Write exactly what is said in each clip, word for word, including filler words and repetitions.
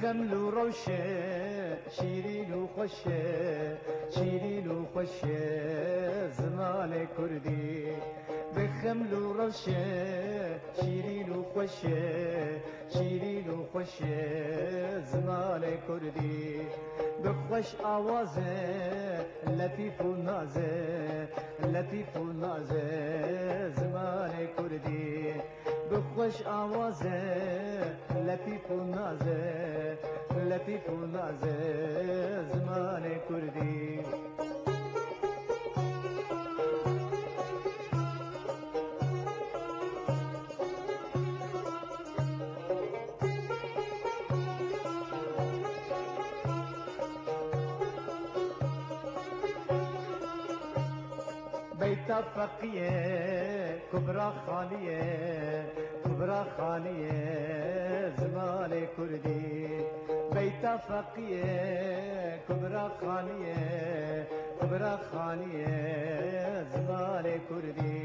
Xeml û rewşe, şîrîn û xweş e, şîrîn û xweş e zimanê kurdî. Bi xeml û rewşe, şîrîn û xweş e, şîrîn û xweş e zimanê kurdî. Bi xweş awaz e, letîf û naz e, letîf û naz e zimanê kurdî. Bi xweş awaz e, letîf û naz e, letîf û naz e zimanê kurdî. Beyta Feqî ye, Kubra Xanî ye, Kubra Xanî ye zimanê kurdî. Beyta Feqî ye, Kubra Xanî ye, Kubra Xanî ye zimanê kurdî.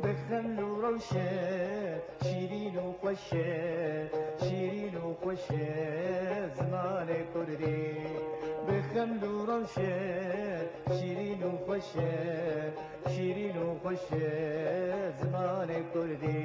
Bi xeml û rewşe, şîrîn û xweş e, şîrîn û xweş e zimanê kurdî. Bi xeml û rewşe, şîrîn û xweş e, şîrîn û xweş e zimanê kurdî.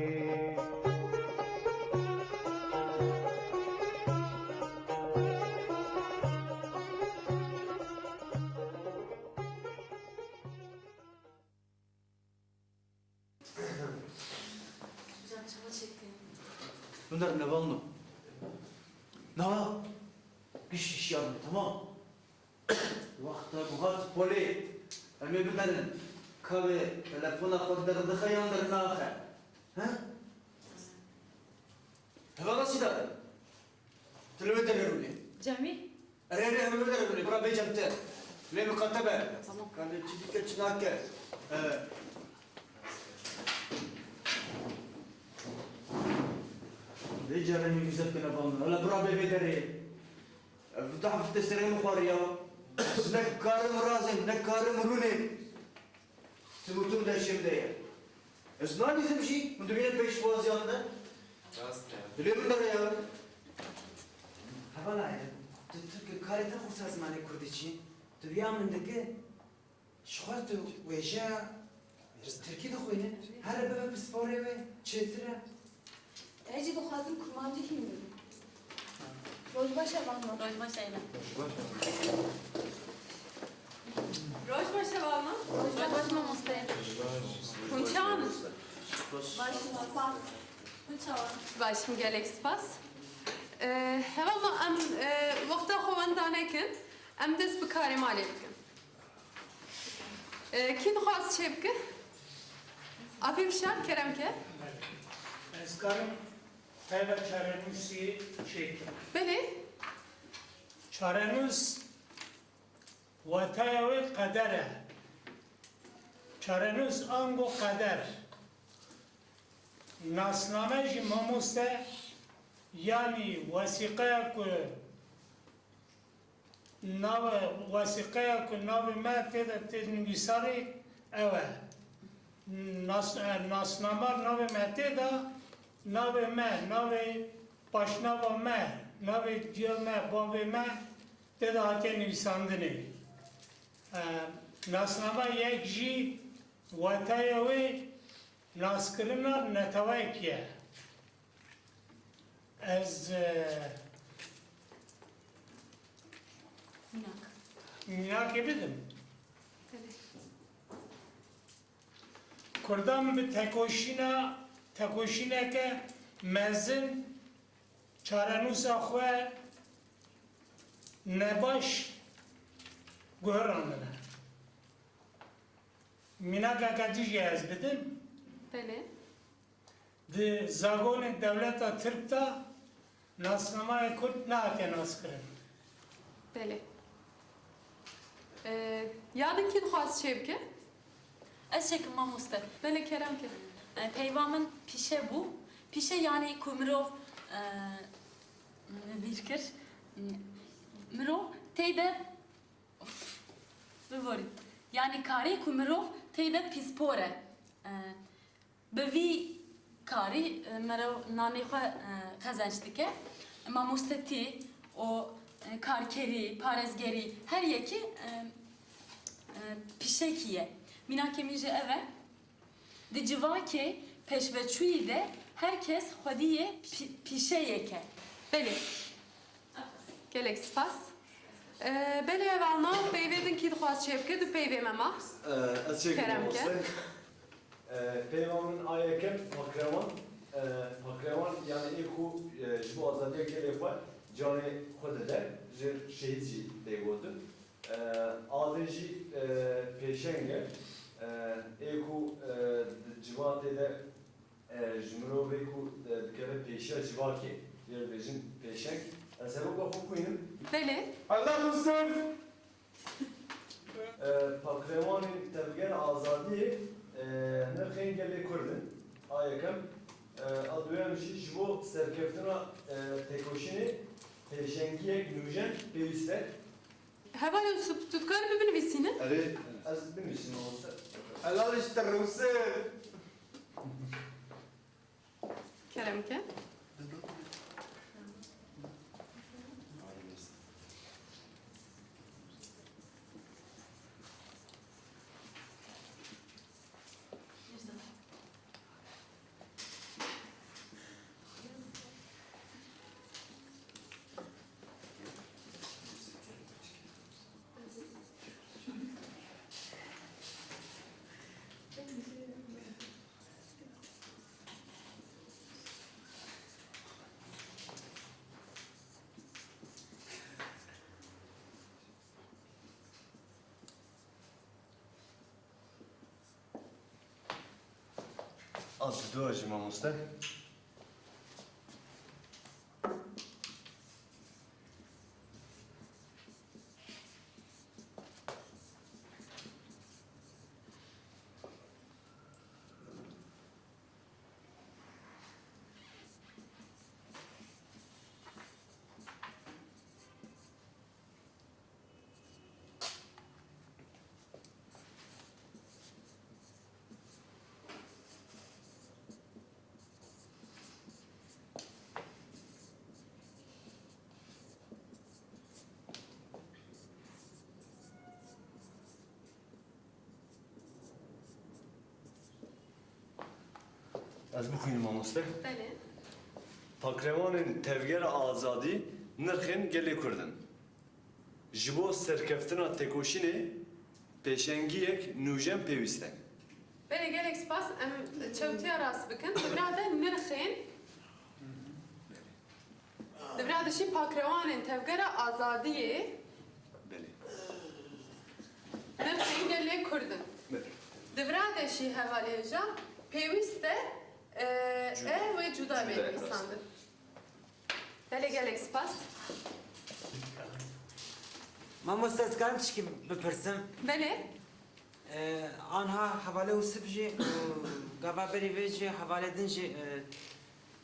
Hocam, çawa çektin? Önder, ne balno? Na, giş iş yarın, tamam. Wexta ku hat polê, em ê biderin. Ka wê telefona xwe derdixe yan dernaxe? He? Hevala Sîdar. Tu li wê derê rûnê. Cemî? Erê, erê, em li wê derê rûnê. Bira bê cem te. Lê miqate be. Tamam. Ka lê çi dike, çi nake. He. Vê carê min güzel kine bal min. Hala bira bê vê derê. Ev dahf te serê min xwar ya. Ez ne karim razim, ne karim rûnê. Tim û tim deşê min de ye. Ez nabîzim jî, min dibîne pêşwaziyan de. Rast e. Dilê min de ya. Hevala ye, tu, tu karê te xursa zimanê kurdî çi? Tu riya min dike, ji xwe tu wêje tirkî dixwîne, here bibe pisporê wê çêtir e. Ez jî dixwazim kurmancî hîn bibim. Roj baş e, Vanno. Roj baş e, Eyla. Roj baş e, Vanno. Roj baş, mamoste. Hûn çawan in? Baş in, spas. Hûn çawan in? Baş im, gelek spas. Ee, hevalno, em, e, wexta xwe wenda nekin, em dest bi karê malê bikin. E, kî dixwaz çêbike? Apê Bişar, kerem ke. Ez karim peyva çarenûsî çêkim. Belê. Çarenûs wataya wê qeder e. Çarenûs ango qeder. Nasname jî mamoste, yanî wesîqeya ku Navê wesîqeya ku navê me tê de tê nivîsarî ew e. Nas-, e, nasnama navê me tê de, navê me, navê paşnava me, navê diya me, bavê me tê de hatiye nivîsandinê. E, nasnama yek jî wataya wê naskirina netewekî ye. Ez, e, Mînak. Mînakê bidim. Belê. Kurdan bi tekoşîna, tekoşîneke mezin çarenûsa xwe nebaş guherandine. Mînakeke din jî ez bidim. Belê. Di zagonê dewleta Tirk de nasnameya Kurd nehatiye naskirin. Belê. Ee, ya din kî dixwaz çêbike? Ez çêkim mamoste. Belê, kerem ke. E, peyva min pîşe bû. Pîşe yanî ku mirov, e, min vîr kir. Mirov tê de, of, biborî. Yanî karê ku mirov tê de pîspor e. E, Bi vî karî, e, meriv namê xwe, e, qezenc dike. Mamostetî, O, e, karkerî, parêzgerî, her yekî, e, e, pîşekî ye. Mînakê min jî ev e. Di civakê pêşveçûyî de her kes xwedî yê pî-, pîşeyek e. Belê. Gelek spas. E, belê hevalno, peyvê din kî dixwaz çêbike, du peyvê me ma. E, ez çêkim. Kerem ke. Mamoste. E, peyva min a yekem Pakrewan. E, Pakrewan, yani ê ku, e, ji bo azadiya gelê xwe canê xwe dide, ji şehîd jî tê gotin. E, a din jî, e, pêşeng e. E, ê ku, e, di civatê de, e, ji mirovê ku, e, dikeve pêşiya civakê, lê bêjin pêşeng. Ez hevok xwe xwînim. Belê. Allah Yusuf! E, Pakrewanên Tevgera Azadiyê, e, nirxên gelê Kurd in. A yekem. E, a duyem jî ji bo serkeftina, e, têkoşînê pêşengiyek nûjen pêwîst e. Hevalê Yusuf, tu dikarî binivîsîne? Erê, ez binivîsim, mamoste. Helal ji te Yusuf. Kerem ke. Al tu dua jî mamoste. Ez bixwînim, mamoste. Belê. Pakrewanên Tevgera Azadî nirxên gelê Kurd in. Ji bo serkeftina têkoşînê pêşengiyek nûjen pêwîst e. Belê, gelek spas. Em çewtiya rast bikin. Bi vira de nirxên Di vira de jî pakrewanên Tevgera Azadiyê Belê. nirxên gelê Kurd in. Belê. Di vira de jî hevalê hêja pêwîst e, e, Cuda. e wê cuda Cuda, bê nivîsandin. Belê, gelek spas. Mamoste, ez karim tişkî bipirsim? Belê. E, anha hevalê Ûsif jî û gava berî vê jî hevalê din jî, e,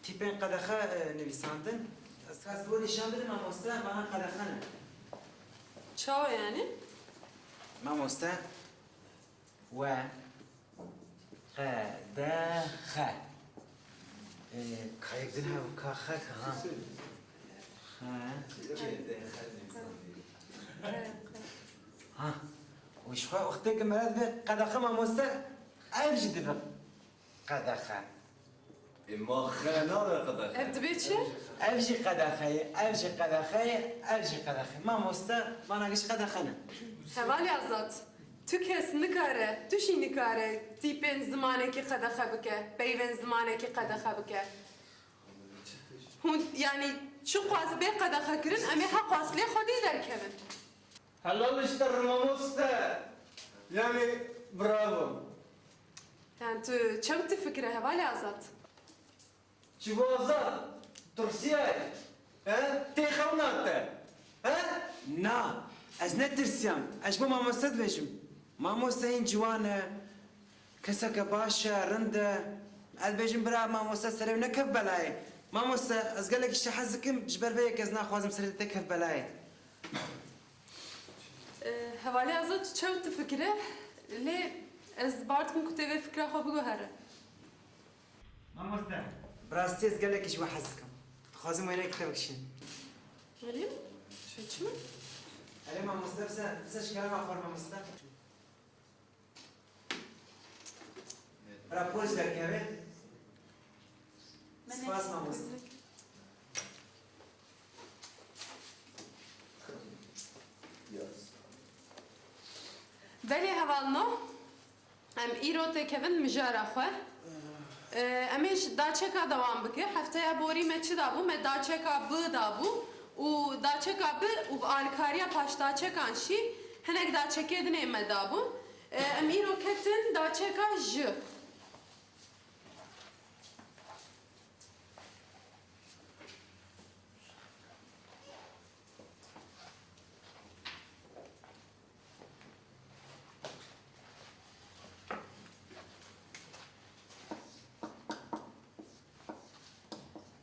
tîpên qedexe, e, nivîsandin. Ez ka ez bo nîşan bidim mamoste, vana qedexe ne. Çawa yani? Mamoste, we, qedexe. E, kayek din hev ka xe, ha. Ha. Ha. Û ji xwe wextê ke meret be qedexe mamoste, ev jî dibe qedexe. Ê, ma xe nare qedexe. Ev dibe çi? Ev jî qedexe ye, ev jî qedexe ye, ev jî qedexe. Mamoste, bana giş qedexe ne. Hevalê Azad, tu kes nikare, tu jî nikare tîpên zimanekî qedexe bike, peyvên zimanekî qedexe bike. Hûn, yanî, çiqas bê qedexekirin, em ê heqas lê xwedî derkevin. Helal ji te re mamoste. Yanî, bravo. Yani, tu çewt difikire, hevalê Azad? Çi bo Azad? Tirsiyayê? He? Tê xewna te? He? Na, ez netirsiyam. Ez ji bo mamoste dibêjim. Mamoste hîn ciwan e. Keseke baş e, rind e. Ez dibêjim, bira, mamoste serê wî nekev belayê. Mamoste, ez gelekî ji te hez dikim, ji ber vê yekê ez naxwazim serê te kev belayê. E, hevalê Azad, tu çewt difikire, lê ez bar dikim ku tê vê fikra xwe biguhere. Mamoste, bi rastî ez gelekî ji we hez dikim. Dixwazim wêneyekî te bikişînim. Elî, şey çi mi? Erê mamoste, bize, bize ji kerema xwe mamoste. Bira poz derkeve. Spas mamoste. Belê hevalno, em îro têkevin mijara xwe. Ee, em ê ji daçeka dewam bike. Hefteya borî me çi dabû? Me daçeka bi dabû û daçeka bi û bi alîkariya paşdaçekan jî hinek daçekê dinê me dabû. Ee, em îro ketin daçeka ji.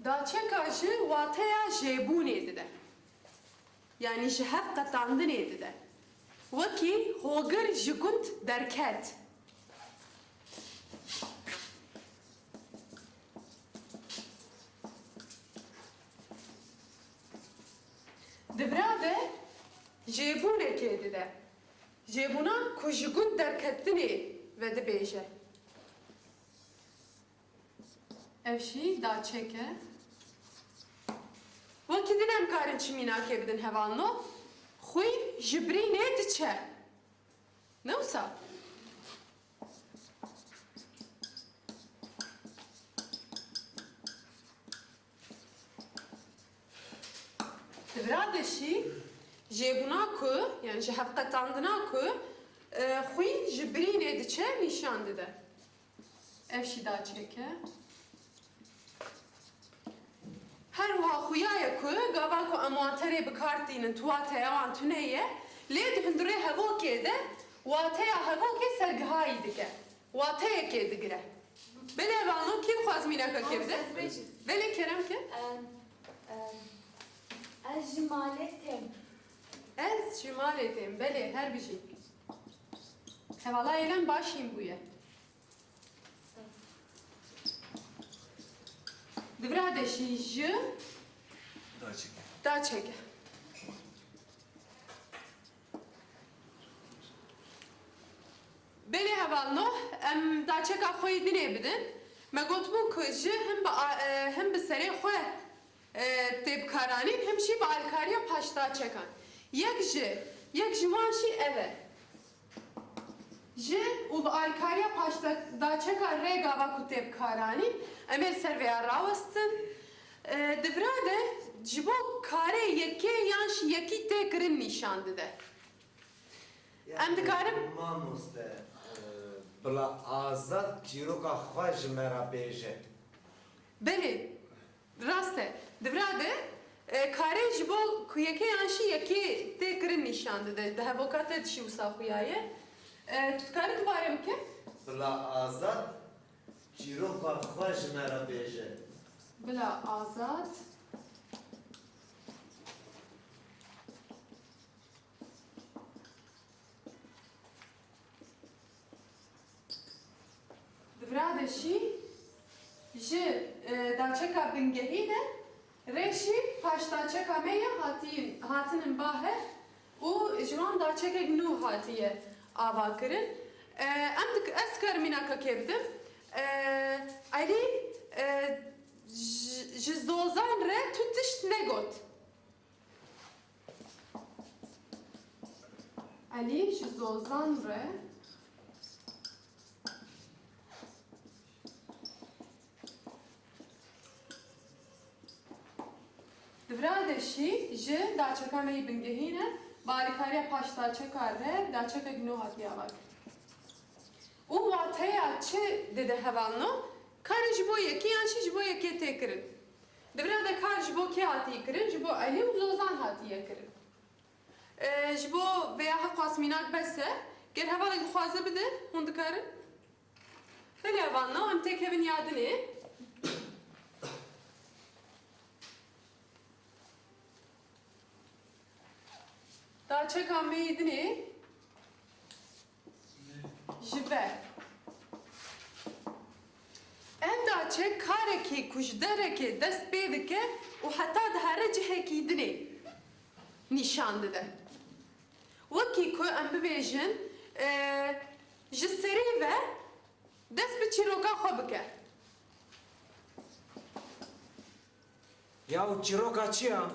Daçeka ji wateya jêbûnê dide. Yanî ji hev qetandinê dide. Wekî hogir ji gund derket. Di vira de jêbûnekê dide. Jêbûna ku ji gund derketinê vedibêje. Ev jî daçek e. Wekî din em karin çi mînakê bidin hevalno? Xwîn ji birînê diçe. Ne wisa? Di vira de jî jêbûna ku, yani ji hevqetandina ku, e, xwîn ji birînê diçe nîşan dide. Ev jî daçek e. Her wiha xuya ye ku gava ku em waterê bi kar tînin, tu wateya wan tune ye, lê di hundirê hevokê de wateya hevokê sergihayî dike. Wateyekê digire. Belê vano kî xwaz mînaka kê bide? Belê kerem ke. Em, em, ez ji malê têm. Ez ji malê têm. Belê, her bijî. Hevala Êlem baş hîn bûye. Di vira de jî ji daçeke. Daçeke. Belê hevalno, em daçeka xwe yê dinê bidin. Me gotibû ku ji him bi a-, e, him bi serê xwe, e, tê bikaranîn, him jî bi alîkariya paşdaçekan. Yek ji, yek ji wan jî ev e. Ji û bi alîkariya paşdaçeka rê gava ku tê bikaranîn, em ê li ser vêya rawestin. E, di vira de ji bo karê yekê yan jî yekî tê kirin nîşan dide. Em dikarin. Mamoste, e, bila Azad çîroka xwe ji me re bêje. Belê, rast e. Di vira de, e, karê ji bo ku yekê yan jî yekê tê kirin nîşan dide. Di hevoka te de jî wisa xuya ye. E, tu dikarî dubare bike? Bila Azad çîroka xwe ji me re bêje. Bila Azad. Di vira de jî ji, e, daçeka bingehî de rê jî paşdaçeka me ye hatiyin, hatinin ba hev û ji wan daçekek nû hatiye avakirin. E, em dik-, ez dikarim mînaka kê bidim. E, Elî, e, ji, ji Zozan re tu tişt negot. Elî ji Zozan re. Di vira de jî ji daçeka me yî bingehî ne, bi alîkariya paşdaçeka re daçekek nû hatiye avakirin. Û wateya çi dide hevalno? Karê ji bo yekî yan jî ji bo yekê tê kirin. Di vira de kar ji bo kê hatiye kirin? Ji bo Elî û Zozan hatiye kirin. E, ji bo vêya heqwas mînak bes e. Ger hevalek dixwaze bide, hûn dikarin. Belê hevalno, em têkevin ya dinê. Daçeka me yê dinê. Ji ve. Ev daçe karekî ku ji derekê dest pê dike û heta dihere cihekî dinê. nîşan dide. Wekî ku em bibêjin, e, ji serî ve dest bi çîroka xwe bike. Yaw çîroka çi ya?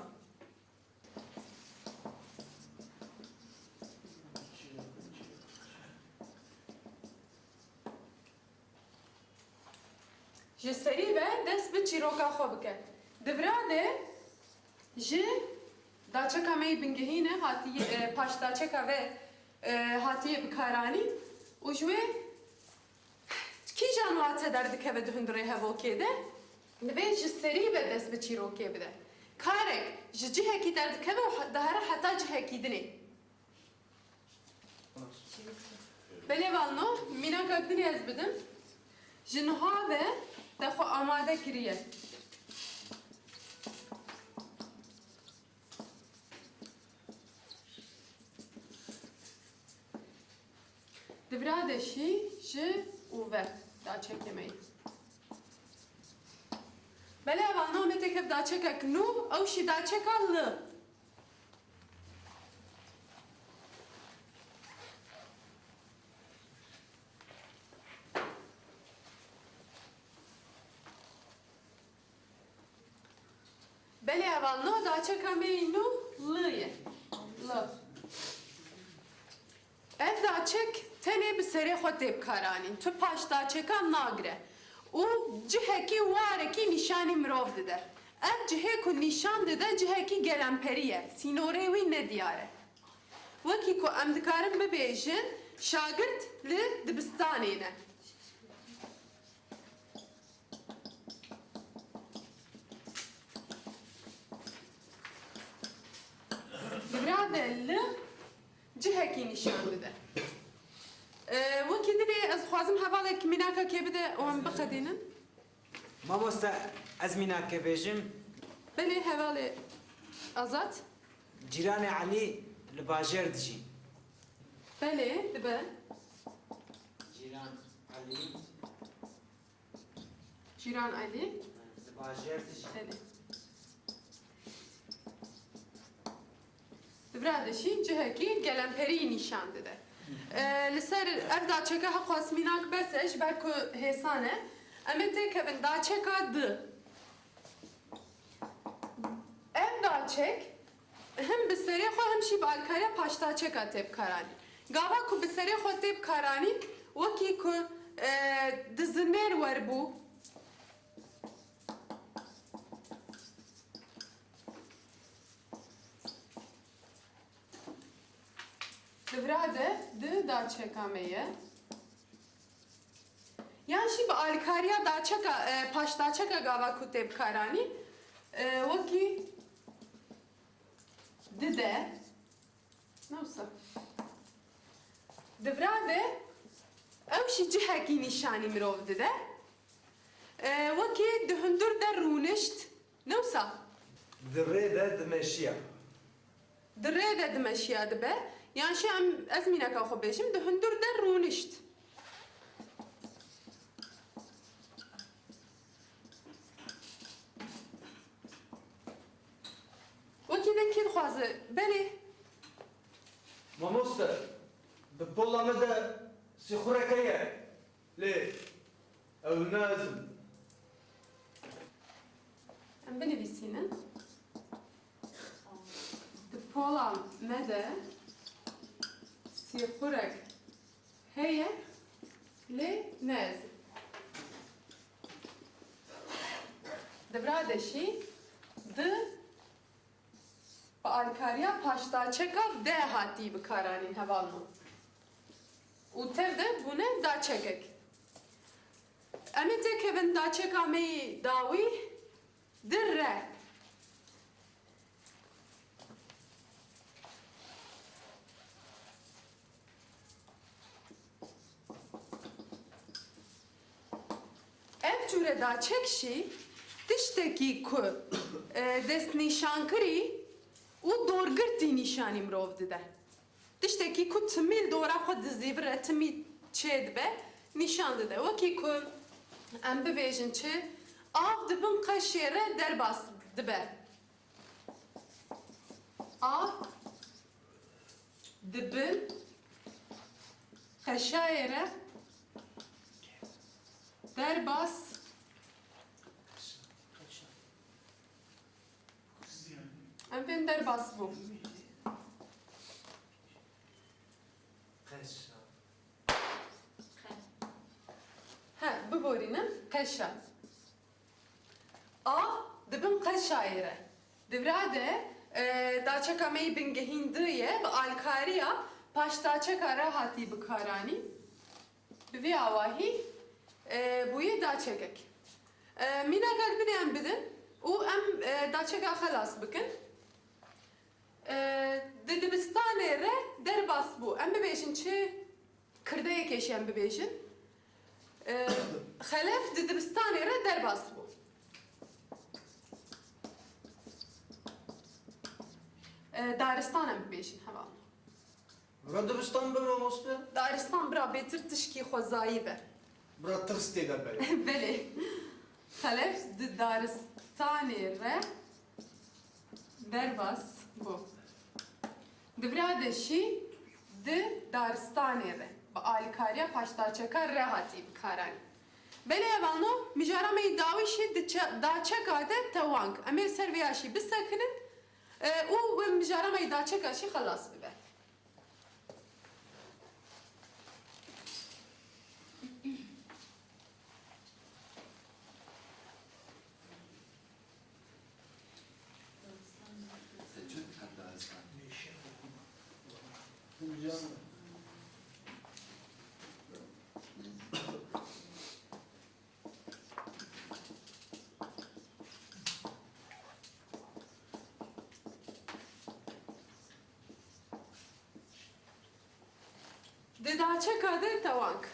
Ji serî ve dest bi çîroka xwe bike. Di vira de ji daçeka me yê bingehîn e, hatiye, e, paşdaçeka ve, e, hatiye bikaranîn û ji wê kîjan wate derdikeve di hundirê hevokê de? Divê ji serî ve dest bi çîrokê bide. Karek ji cihekî derdikeve û he-, dihere heta cihekî dinê. Belê hevalno, mînaka dinê ez bidim. Ji niha ve te xwe amade kiriye. Di vira de şî ji û ve daçekê me yê. Belê hevalno, me têkev daçekek nû, ew şî daçeka li. Belê hevalno, daçeka me yî nû li ye. Li. Ev daçek tenê bi serê xwe tê bikaranîn. Tu paş daçeka nagire û cihekî warekî nîşanî mirov dide. Ev cihê ku nîşan dide cihekî gelemperî ye. Sînorê wî nediyar e. Wekî ku em dikarin bibêjin, şagirt li dibistanê ne. Di vira de li cihekî nîşan dide. Ee, wekî dinê ez dixwazim hevalek mînaka kê bide û em biqedînin. Mamoste, ez mînakê bêjim. Belê hevalê Azad. Cîranê Elî li bajêr dijî. Belê, dibe. Cîran Elî. Cîran Elî. Li bajêr dijî. Belê. Di vira de şî cihekî gelemperî nîşan dide. Ee, li ser ev daçeke heqas mînak bes e, ji ber ku hêsan e. Em ê têkevin daçeka di. Ev daçek him bi serê xwe him jî bi alîkariya paşdaçeka tê bikaranîn. Gava ku bi serê xwe tê bikaranîn, wekî ku, e, dizinêr werbû. Di vira de di daçeka me ye. Yan jî bi alîkariya daçeka, e, paşdaçeka gava ku tê bikaranî, e, wekî dide. Ne wisa. Di vira de ew jî cihekî nîşanî mirov dide. E, wekî di hundir de rûnişt. Ne wisa. Di rê de dimeşiya. Di rê de dimeşiya dibe. Yan jî em, ez mîneka xwe bêjim, di hundir de rûnişt. Wekî din kî dixwaze? Belê. Mamoste, di pola me de sîxurek heye. Lê ew ne ez im. Em binivîsînin. Di pola me de sîxurek heye, lê ne ez im. Di vira de şî di Bi alîkariya paşdaçeka de hatî bikaranîn hevalno. Û tev de bûne daçekek. Em ê têkevin daçeka me yî dawî di re. Ev cûre daçek jî tiştekî ku, e, destnîşankirî û dorgirtî nîşanî mirov dide. Tiştekî ku timî li dora xwe dizîvire, timî çêdibe, nîşan dide. Wekî ku em bibêjin çi, av di bin qeşê re derbas dibe. A Di bin qeşayê re derbas. Em bên derbas bû. Qeşa. He, biborînin, qeşa. A, di bin qeşayê re. Di vira de, e, daçeka me yî bingehîn di ye, bi alîkariya paşdaçeka re hatî bikaranîn. Bi vî awahî, e, bûye daçekek. E, mînaka din ê em bidin û em, e, daçeka xelas bikin. E, di dibistanê re derbas bû. Em bibêjin çi? Kirdeyekê jî em bibêjin. E, Xelef di dibistanê re derbas bû. E, daristan em bibêjin, hevalno. Bira dibistan be mamoste? Daristan bira bêtir tişkî xwezayî be. Bira tirs tê de be. Belê. Xelef di daristanê re derbas bû. Di vira de jî di daristanê re bi alîkariya paşdaçeka re hatî bikaranîn. Belê hevalno, mijara me yî dawî jî di çe-, daçeka de tewang. Em ê ser vê ya jî bisekinin, e, û mijara me yî daçeka jî xelas bibe. Di daçeka de tewang.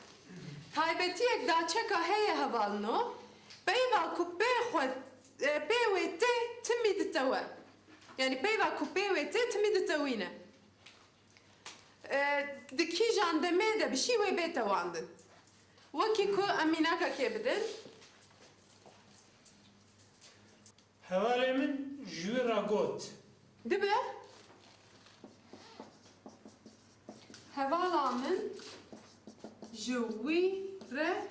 Taybetiyek daçeka heye hevalno, peyva ku pê xwe, e, pê wê tê timî ditewe. Yanî peyva ku pê wê tê timî ditewîne. E, di kîjan demê de bişî wê bê tewandin. Wekî ku em mînakekê bidin. Hevalê min ji wî re got. Dibe. Hevala min ji wî re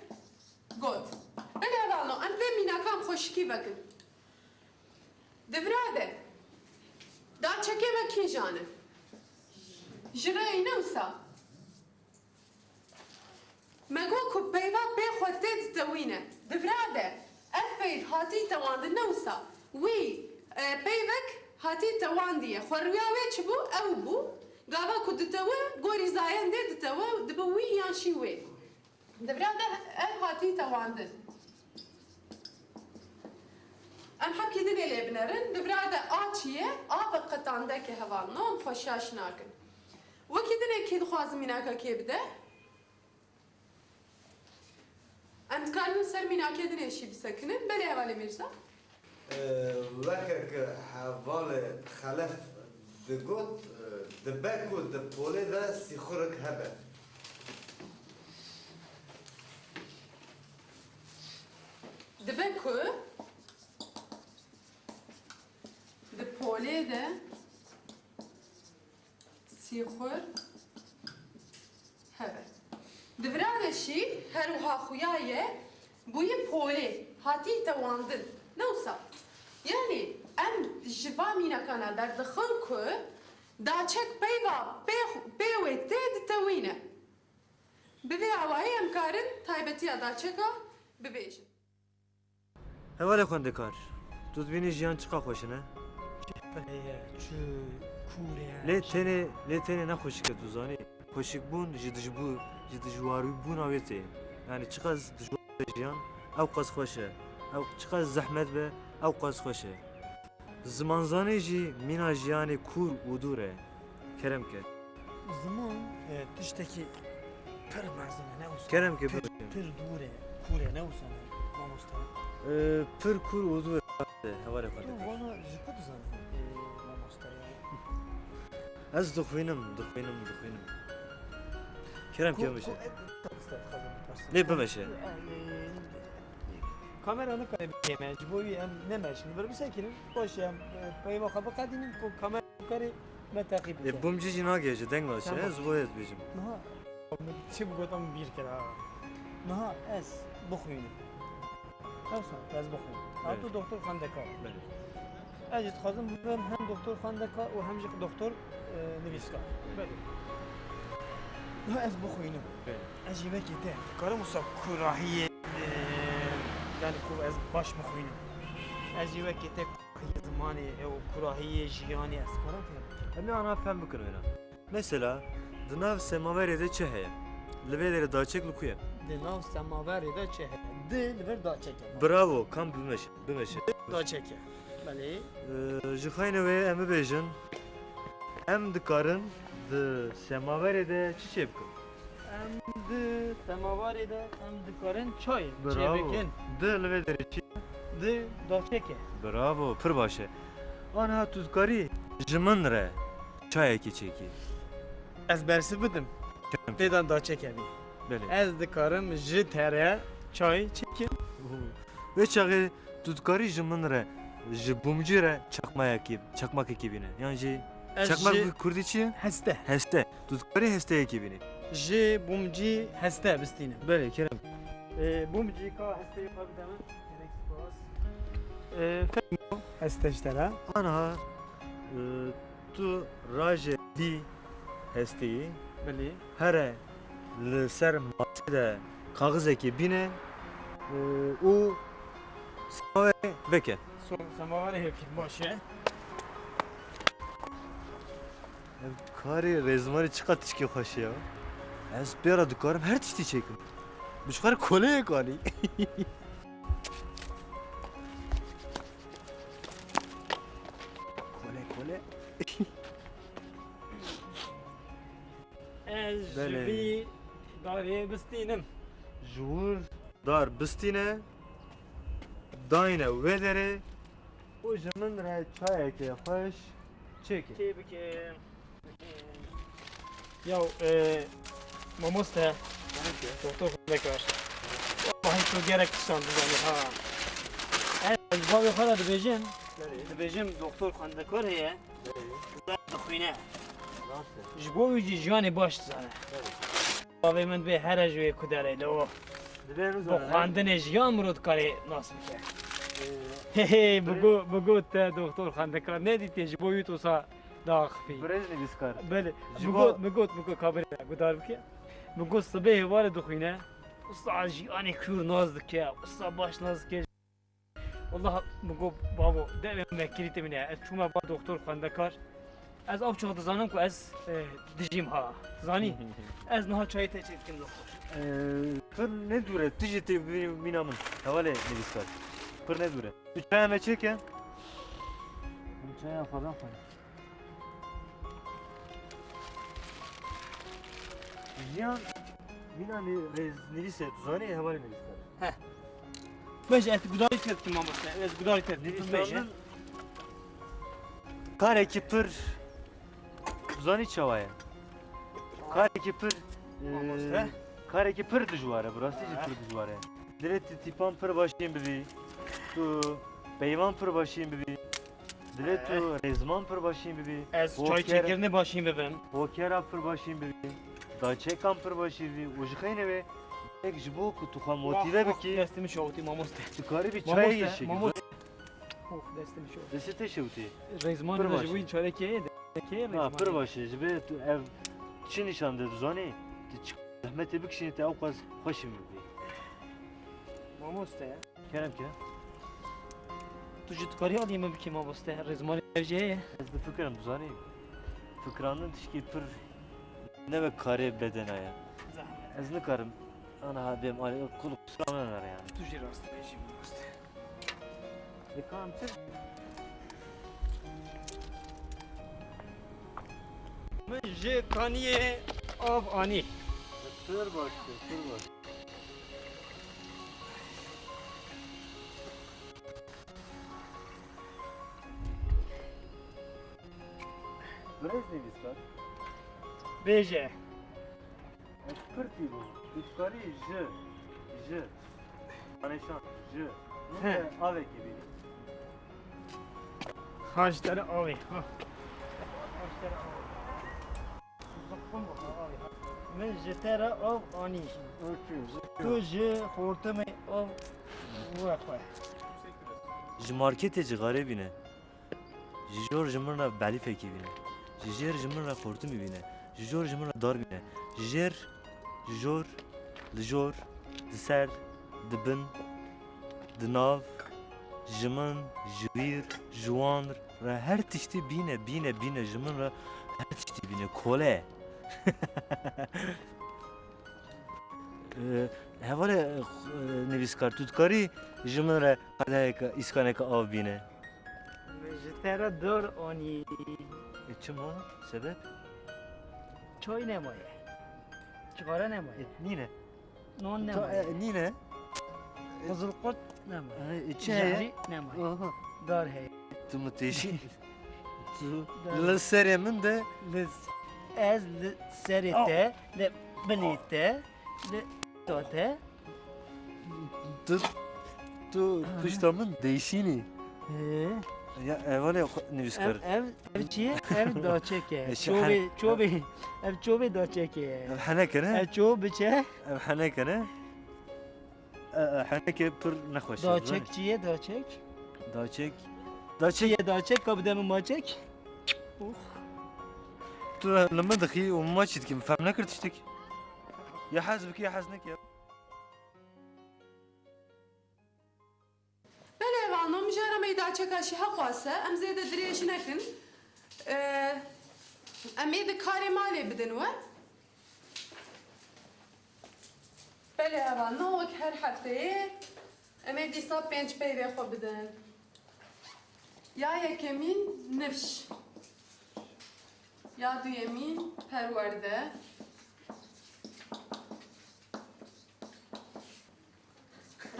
got. Belê hevalno, em vê mînakan xweşikî vekin. Di vira de, daçekê me kîjan e? Ji reyî ne wisa? Me got ku peyva pê xwe tê ditewîne. Di vira de ev peyv hatî tewandin ne wisa? Wî, e, peyvek hatî tewandiye. Xwerûya wê çi bû? Ew bû. Gava ku ditewe, gorî zayendê ditewe, dibe wî yan şî wê. Di vira de ev hatî tewandin. Em hebkî dinê lê binerin. Di vira de a çi ye? A veqetandeke hevalno, em xwe şaş nakin. Wekî dinê kî dixwazin mînaka kê bide? Em dikarin ser mînakê dinê jî bisekinin. Belê hevalê Mîrza. E, weke ku hevalê Xelef digot, e, dibe ku di polê de sîxurek hebe. Dibe ku di polê de sîxur hebe. Di vira de jî her wiha xuya ye, bûyî polê, hatî tewandin. Ne wisa? Yanî em ji va mînakana derdixin ku daçek peyva pê, pê wê tê ditewîne. Bi vê awayî em karin taybetiya daçeka bibêjin. Hevalê xwendekar, tu dibînî jiyan çiqa xweş e, ne? Çi pirê ye, çi kûr e, Lê çi tenê, lê tenê ne xweşik e, tu zanî. Xweşikbûn ji dijbû-, ji dijwarîbûna wê tê. Yanî çiqas dijwar be jiyan, ew qas xweş e. Ew çiqas zehmet be, ew qas xweş e. Zimanzanî jî mîna jiyanê kûr û dûr e. Kerem ke. Ziman, e, tiştekî pir mezin e, ne wisa? Kerem ke, Pir, bibêjin. Pir dûr e, kûr e, ne wisa ne, mamoste? E, pir kûr û dûr e, hevalê xwe Tu dikir. Vana ji ku dizanî, e, mamoste ya? Ez dixwînim, dixwînim, dixwînim. Kerem ke, Ku, bimeşe. Ku, e, Lê bimeşe. E, e, Kamera nikare bikême, ji bo wî em nemeşin. Vir bisekinin, xweş em, e, peyva xwe biqedînin ku kamera bikarê Me teqîb bike. Ê, bûmcî jî nagihêje, deng naşe, Tamam. ez bo ez bêjim. Niha çi bigotam bîr kir ha. Niha ez bixwînim. Ew sa, ez bixwînim. Ha, Evet. tu doktor xwendekar. Belê. Ez jî dixwazim bibim hem doktor xwendekar û hem jî doktor, e, nivîskar. Belê. Niha ez bixwînim. Belê. Ez jî wekî te dikarim wisa kurahiyê, e, yani ku ez baş bixwînim. Ez jî wekî te kurahiyê zimanê, e, û kurahiyê jiyanê ez dikarim fêm bikim. Em ê ana fem bikin wêna. Mesela, di nav semaverê de çi heye? Li vê derê daçek li ku ye? Di nav semaverê de çi heye? Di li vir daçek e. Bravo, kam bimeşe, bimeşe. Daçek e. Belê. Ee, ji xeynê wê em bibêjin, em dikarin di semaverê de çi çê bikin? Em di semavarê de em dikarin çay çêbikin. Di li vê derê çi? Di daçek e. Bravo, pir baş e. Aniha tu dikarî ji min re çayekê çêkî? Ez bersiv bidim. Kerem. Têdan daçek hebî. Belê. Ez dikarim ji te re çay çêkim. Vê çaxê tu dikarî ji min re, ji bûmcî re çakmayekî, çakmakekî bîne. Yan jî Ez çakmak ji bi kurdî çi ye? Heste. Heste. Tu dikarî hesteyekî bînî? Ji bûmcî heste bistînim. Belê, kerem. Ee, bûmcî ka hesteyê xwe bide min. Gelek spas. Ee, fermo heste ji te re. Aniha, e, tu raje dî hesteyî. Belê. Here li ser masê de kaxizekê bîne, e, û semaverê veke. So-, semaverê veke, baş e. Ev karê rêzmarê çiqas tişkê xweş e ya. Ez pê re dikarim her tiştî çêkim. Bi ji xwe re koleyek anî. Kole, kole. Ez ji Belê. vî darê bistînim. Ji wir dar bistîne, dayne wê derê û ji min re çayeke xweş çêke. Çê bikim. Ya, e, mamoste, Gerek e. doktor xwendekar. Wallahî tu gerek tiştan dizanî ha. Ez ji bavê xwe re dibêjim, Belê. dibêjim doktor xwendekar heye, Belê. dixwîne. Rast e. Ji bo wî jî jiyanê baş dizane. Belê. Bavê min dibê here ji wê ku derê li o. Dibê min Bi zane. xwendinê jiyan mirov dikare nas bike. Ee, He he, Birêz- bigo, bigo te doktor xwendekar nedîtiye, ji bo wî tu sa daxifî. Birêz nivîskar. Belê. Ji Mi bo- got, mi got, mi got, kabirê me gudar bike. Mi got, sibê hêvarê dixwîne. Usta jiyanê kûr nas dike, usta baş nas dike. Wallah, mi got, bavo, devê me kirîtê min e. Ez çûme ba doktor xwendekar. Ez ew çax dizanim ku ez, e, dijîm ha. Zanî? Ez niha çayê te çêdikim doktor. Ee, pir ne dûr e, tu jî tê bibînî mîna min. Hevalê nivîskar. Pir ne dûr e. Tu çaya me çêke? Min çaya xwe ben xwe. Jiyan mîna nî-, rêznivîs e, tu zanî, hevalê nivîskar. Heh. Bêje, ez gudarî te dikim mamoste, ez gudarî te dikim, tu bêje. Nivîsandin karekî pir, tu zanî çawa ye? Karekî pir, e, Mamoste. karekî pir dijwar e, bi rastî jî Heh. pir dijwar e. Dilê tu tîpan pir başîn bibî, tu peyvan pir başîn bibî. Dilê tu Eh. rêzman pir başîn bibî. Ez Hoker- çayçêkirinê başîn bibim. Hokera pir başîn bibî. Daçekan pir başîn bibî. Û ji xeynê wê, tek ji bo ku tu xwe motive Wah, wah, bikî, destê min şewitî mamoste. tu karî bî Mamoste, çayê yê şikî. mamoste. Oh, destê min şewitî. Destê te şewitî. Rêzmanê Pir de ji baş bo e. wî çarekê ye, çarekê ye Ha, rêzmanê. pir baş e. Ji bê tu ev çi nîşan de, tu zanî? Tu çi zehmetê bikişînî, te ew qas xweşî min bibî. Mamoste. Kerem ke. Tu jî dikarî alî min bikî mamoste, rêzmanê ev jî heye. Ez difikirim, tu zanî. Fikirandin tişkî pir ne wek karê bedena ye. Zehmet. Ez nikarim aniha bêm alî, qul qusura min nere yani. Tu jî rast dibêjî mamoste. Dikan çi? Min ji kaniyê av anî. Pir baş, pir baş. Birêz nivîskar. Bêje. Ez pir pîroz im. Tu dikarî ji, ji. Anêşan, ji. Min He. de avekî bînî. Ha, ji te re avê. Ha. Min ji te re av anî. Tu ji xortimê av wexwe. Ji marketê cixarê bîne. Ji jor ji min re belîfekî bîne. Ji jêr ji min re xortimî bîne. Ji jor ji min re dar bîne. Ji jêr, ji jor, li jor, di ser, di bin, di nav, ji min, ji wîr, ji wan re her tiştî bîne, bîne, bîne ji min re her tiştî bîne. Kole. Ee, hevalê, e, nivîskar, tu dikarî ji min re qedeheke, îskaneke av bîne? Min ji te re dar anî. E, çima? Sebep? Çay nemaye. Cixare nemaye. E, nîne. Non nemaye. E, nîne. Qizilqurt nemaye. E, çi heye? Jehrî nemaye. Aha. Dar heye. Tu min têşî. Tu li serê min de. Li s-, ez li serê te, li binê te, li to te. Tu, tu pişta min değişînî. Ee? Ya, ev ne nivîskar? Ev, ev, ev çi ye? Ev daçek e. E, çi çobê, hen-, çobê, ev çobê daçek e. Ev henek e, ne? Ev ço biçe. Ev henek e, ne? E, e, henekê pir nexweş e, daçek zanî. Çi ye daçek? Daçek. Çi daçek ye daçek? Ka bide min maçek. Ux. Tu li min dixî û min maçî dikî, min fehm nekir tiştek. Ya hez bikî, ya hez nekî. Belê hevalno, mijara me yê daçeka jî heqwas e, em zêde dirêj nekin. Ee, em ê di karê malê bidin we. Belê hevalno, wek her hefteyê em ê dîsa pênc peyvê xwe bidin. Ya yekemîn nifş. Ya duyemîn perwerde.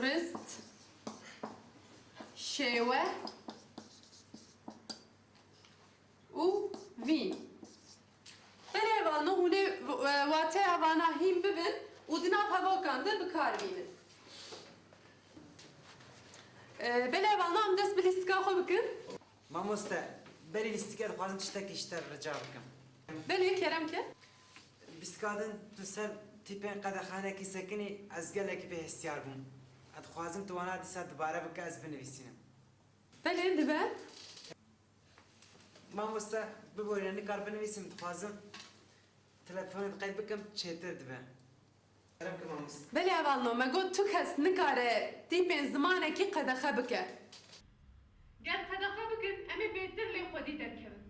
Rist, şêwe û vîn. Belê hevalno, hûn ê v-, e, wateya vana hîn bibin û di nav hevokan de bi kar bînin. E, belê hevalno, em dest bi lîstika xwe bikin. Mamoste, berî lîstikê dixwazim tiştekî ji te re rica bikim. Belê, kerem ke. Lîstika din tu ser tîpên qedexanekî sekinî, ez gelekî bêhestiyar bûm. Ez dixwazim tu wana dîsa dubare bike, ez binivîsînim. Belê, dibe. Mamoste, biborîne, nikar binivîsim, dixwazim telefonê qeyd bikim, çêtir dibe. Kerem ke mamoste. Belê hevalno, me got tu kes nikare tîpên zimanekî qedexe bike. Ger qedexe bikin, em ê bêtir lê xwedî derkevin.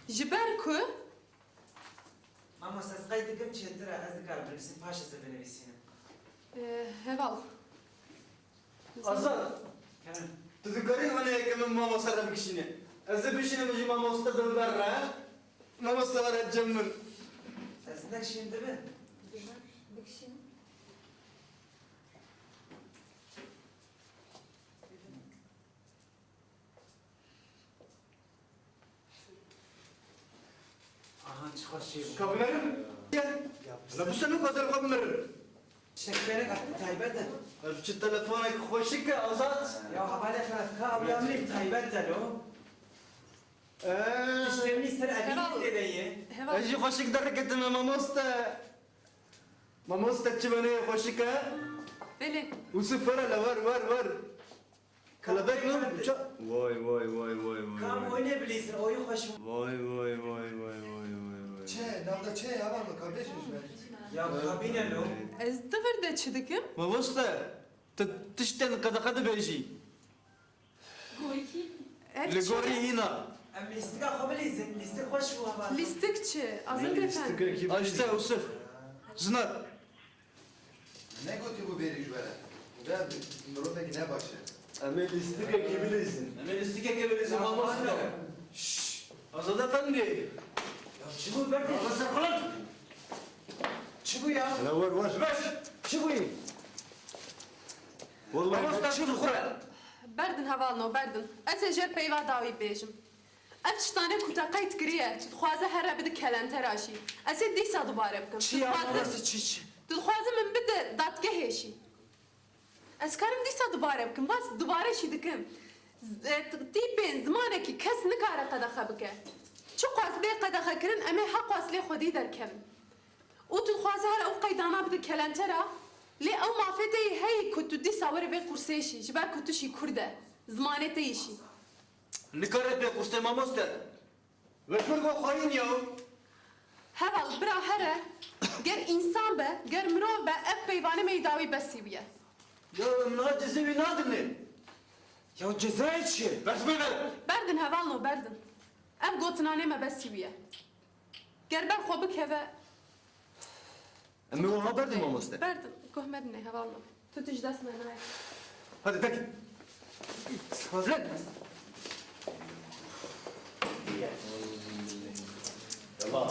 Ji ber ku Mamoste, ez qeyd dikim çêtir e, ez nikarim binivîsim, paşê ez ê binivîsînim. Ee, heval. Azad! Kerem. Tu dikarî waneyeke min mamoste re bikişînî? Ez ê bişînim ji mamoste Dilber re, he? Mamoste were cem min. Ez nekişînim dibe? Bikişînim. Aha, çi xweş çêbû. Ka bimerim? Gel. Hele bu sene gazel xwe bimerim. Çek bere, taybet e. Ev çi telefonek xweşik e, Azad. Ya, hevalê xwe, ka ew ya min taybet e lo. Ee. Tiştê min ser evî tê de ye. Heval. Ez jî xweşik deriketime, mamoste. Mamoste, çi wene xweşik e? Belê. Usif, were le, wer, wer, wer. Kelebek mi? Uça-, vay, vay, vay, vay, vay, vay. Kam oyne bilirsin, oyu hoş. Vay, vay, vay, vay, vay, vay, vay. Çe, navda çe ya var mı kardeşim? Ya kabine lo. Ez di vir de çi dikim? Mamoste, tu tiştên qedexe dibêjî. Goykî. Ev çi ye? Li gorî hîna. Em lîstika xwe bilîzin, lîstik xweş bû heval. Lîstik çi? Azad efendi. Aşte Usif. Zinar. Negotî bû bêrî ji we re. De mirovekî ne baş e. Em ê lîstikekî bilîzin. Em ê lîstikekê bilîzin, mamoste. Şşş! Azad efendî! Ya çi bû berdî? Mamoste, xulin! Çi bû ya? Hele wer, wer. Beş! Çi bûyî? Mamoste, çi bû? Berdin hevalno, berdin. Ez ê jêr peyva dawî bêjim. Ev tiştane ku te qeyd kiriye, tu dixwaze here bide kelentera jî. Ez ê dîsa dubare bikim. Çi ya, mamoste, çi, çi? Tu dixwaze min bide dadgehê jî. Ez karim dîsa dubare bikim. Vas dubare jî dikim. Z-, e, t-, tîpên zimanekî kes nikare qedexe bike. Çiqas bê qedexekirin, em ê heqas lê xwedî derkevin. Û tu dixwazî her ew qeydana bide kelençera, lê ew mafê te yê heyî ku tu dîsa werî vê qursê şî, ji ber ku tu şî Kurd e, zimanê te yê şî. Nikare pê qursê mamoste. Vekir go xayîn ya. Heval, bira here, ger însan be, ger mirov be, ev peyvanê me yê dawî besî bûye. Ya min a cezê wî nadinê. Ya cezayê çi? Berdin hevalno, berdin. Ev gotinanê me besî bûye. Ger ber xwe bikeve. Em ê wiha berdin mamoste. Berdin, guh me dinê hevalno. Tu tişt dest me nayê. Hadi peki. Lan. Tamam.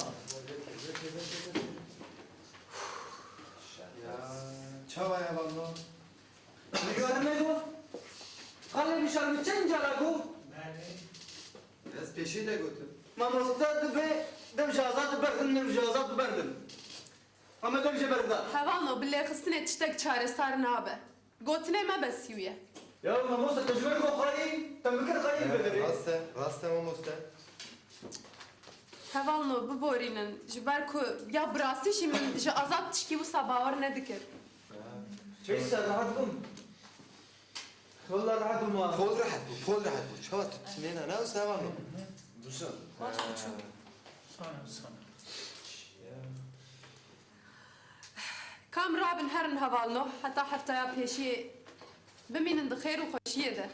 Ya, çawa ya valla? Nigare me go. Xalê bişar min çend cara go. Ez pêşî de gotim. Mamoste dibe, dev ji azad berdin, dev ji azad berdin. Ama dev ji berda. Hevalno, bi lêxistinê tiştek çaresar nabe. Gotinê me besî ye. Ya mamoste, te ji ber xwe xayî, te min kir xayî. He, bibirî. Rast e, rast e mamoste. Hevalno, biborînin, ji ber ku ya bi rastî jî min ji azad tişkî wisa bawer nedikir. Çeyse rahat bûm. Walla rahat bûm ha. Pol rahat bû, pol rahat bû. Çawa tu tinêna ne wisa hevalno? Wisa. Baş biçûk. Sana, sana. Kam rabin herin hevalno, heta heftaya pêşiyê bimînin di xêr û xweşiyê de.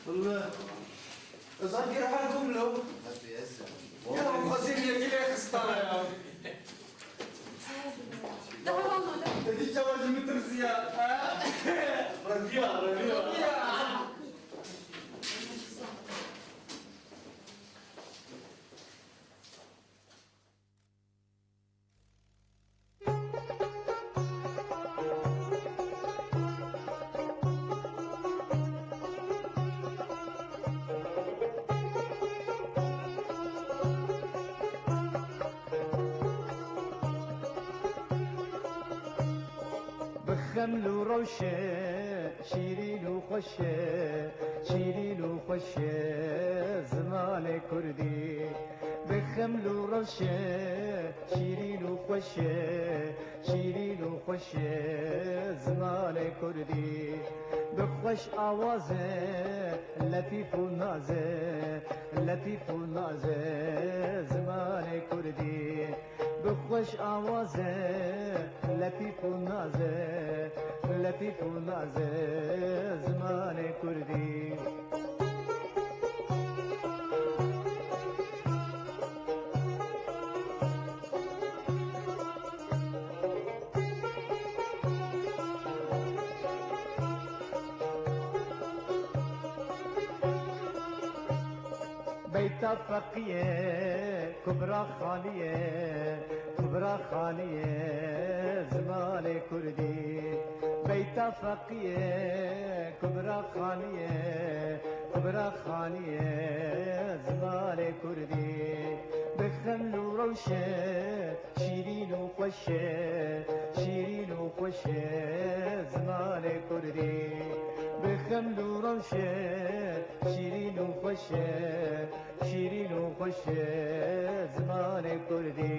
Walla, ez hangî rehet bûm lo. Ya, xwezî yekî lê xistana ya. De hevalno de. Te dî çawa ji min tirsiya, ha? Reviya, reviya. Bi xeml û rewşe şîrîn û xweş e, şîrîn û xweş e zimanê kurdî. Bi xeml û rewşe şîrîn û xweş e, şîrîn û xweş e zimanê kurdî. Bi xweş awaz e, letîf û naz e, letîf û naz e zimanê kurdî. Bi xweş awaz e, letîf û naz e, letîf û naz e zimanê kurdî. Beyta Feqî ye, Kubra Xanî ye, Kubra Xanî ye zimanê kurdî. Beyta Feqî ye, Kubra Xanî ye, Kubra Xanî ye zimanê kurdî. Bi xeml û rewşe şîrîn û xweş e, şîrîn û xweş e zimanê kurdî. Bi xeml û rewşe şîrîn û xweş e, şîrîn û xweş e zimanê kurdî.